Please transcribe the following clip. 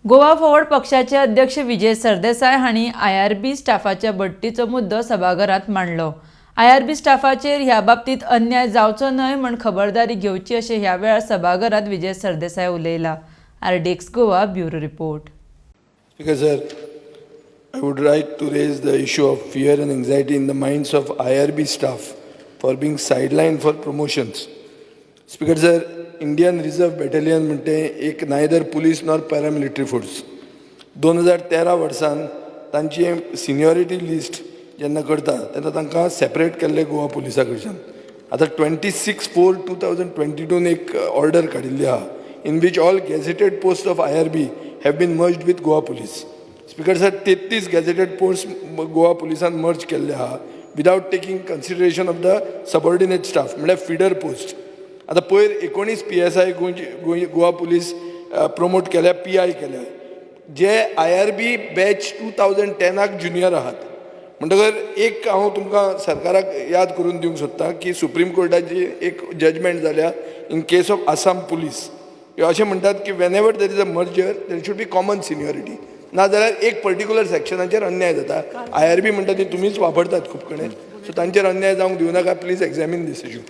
Goa forward पक्षाचे अध्यक्ष विजय सरदेसाय हांणी आयआरबी स्टाफाच्या बडटीचो मुद्दो सभाघरांत मांडलो. आयआरबी स्टाफाचेर ह्या बाबतींत अन्याय जावचो न्हय म्हूण खबरदारी घेवची अशें ह्या वेळार सभाघरांत Vijay Sardesai उलयला. RDX Goa bureau report. Speaker sir, I would like to raise the issue of fear and anxiety in the minds of IRB staff for being sidelined for promotions. Speaker sir, Indian Reserve Battalion म्हणटे एक neither police nor paramilitary force. 2013 वर्सान तांची seniority list जेन्ना करता तेन्ना तांकां separate केल्ले गोवा पुलिसा कडच्यान. आतां 26/4/2022न एक ऑर्डर काडिल्ली आहा, in which all gazetted post of IRB have been merged with Goa Police. Speaker sir, 33 gazetted post Goa पुलिसान मर्ज केल्ले आहा without taking consideration of the subordinate staff, म्हणल्यार फिडर पोस्ट. आतां पयर 19 पीएसआय गोवा पुलीस प्रमोट केल्या, PI केल्या, जे IRB batch 2010आक junior आहात. म्हणटकर एक हांव तुमकां सरकाराक याद करून दिवंक सोदतां की सुप्रीम कोर्टाची एक जजमेंट जाल्या in case of Assam Police. अशें म्हणटात की whenever there is a merger, there should be common seniority, नाजाल्यार एक पर्टिक्युलर सेक्शनाचेर अन्याय जाता. आयआरबी म्हणटा ती तुमीच वापरतात खूब कडेन, सो तांचेर अन्याय जावंक दिवं नाका. Please examine this issue.